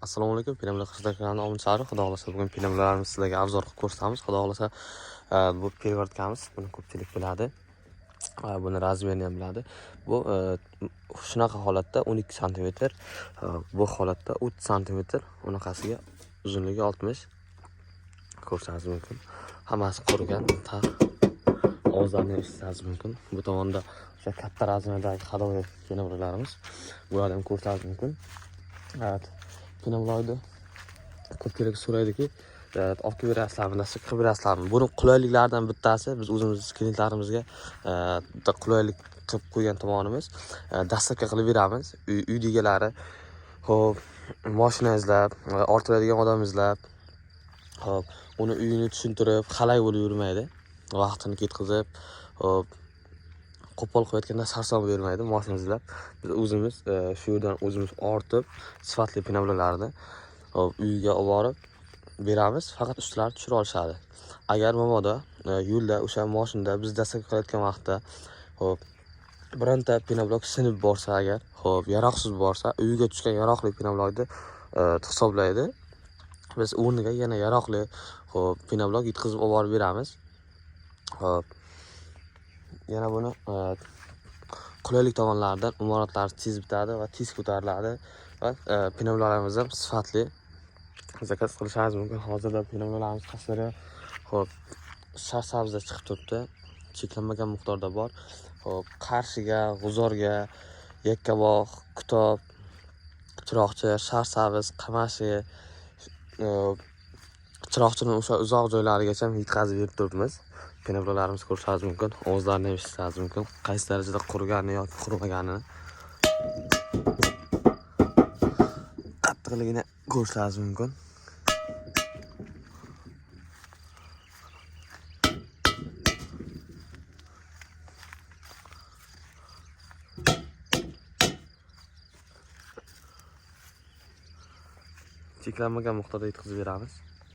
Assalomu alaykum, Pinamlar qizlar kanalining obunachilar. Xudo xohlasa bugun pinamlarimizni sizlarga obzor qilib ko'rsatamiz. Xudo xohlasa bu переверткamiz, buni ko'pchilik biladi. Buni razmerini ham biladi. Bu shunaqa holatda 12 sm, bu holatda 30 sm, unaqasiga uzunligi 60 ko'rsangiz mumkin. Hammasi qurigan, tax ovozlarni eshitishingiz mumkin. Bu tomonda o'sha katta razmerdagi ходовой pinamlarimiz. Bularni ham ko'rsangiz mumkin. Evet. Pinamlarni ko'pchilik so'raydiki, olib kelib berasizlarmi, nasib qilib berasizlarmi? Buni qulayliklaridan bittasi biz o'zimiz klientlarimizga bitta qulaylik qilib qo'ygan tomonimiz, dastlabki qilib beramiz. Uy egalari, xo'p, mashina izlab, orttiradigan odam izlab, xo'p, uni uyini tushuntirib, halay bo'lib yurmaydi. Vaqtini ketkazib, xo'p, qo'pol qilayotganda sarson bo'lib yurmaydi, mashina izlab. Biz o'zimiz shu yerdan o'zimiz ortib, sifatli pinavlalarni hop uyga olib borib beramiz, faqat ustlari tushira olishadi. Agar mabodo yo'lda o'sha mashinada biz dastlabki qilayotgan vaqtda, hop, bironta pinoblok sinib borsa agar, hop, yaroqsiz borsa, uyga tushgan yaroqli pinoblokni hisoblaydi. Biz o'rniga yana yaroqli, hop, pinoblok yetkazib olib borib beramiz. Hop. Yana buni qulaylik tomonlaridan imoratlar tez bitadi va tez ko'tariladi va pinobloklarimiz ham sifatli. Zakaz qilishingiz mumkin. Hozirda pinobloklarimiz Qashqadaryo, xo'p, Sharsabzda chiqib turibdi. Cheklanmagan miqdorda bor. Xo'p, Qarshiga, G'uzorga, Yakkabog', Kitob, Chiroqchi, Sharsabz, Qamashi, Chiroqchini o'sha uzoq joylarigacha yetkazib berib turibmiz. Pinobloklarimiz ko'rishingiz mumkin, ovozlarini ham eshitishingiz mumkin. Qaysi darajada quriganini yoki qurimaganini, qattiqligini ko'rishingiz mumkin. Cheklanmagan miqdorda yetkazib beramiz.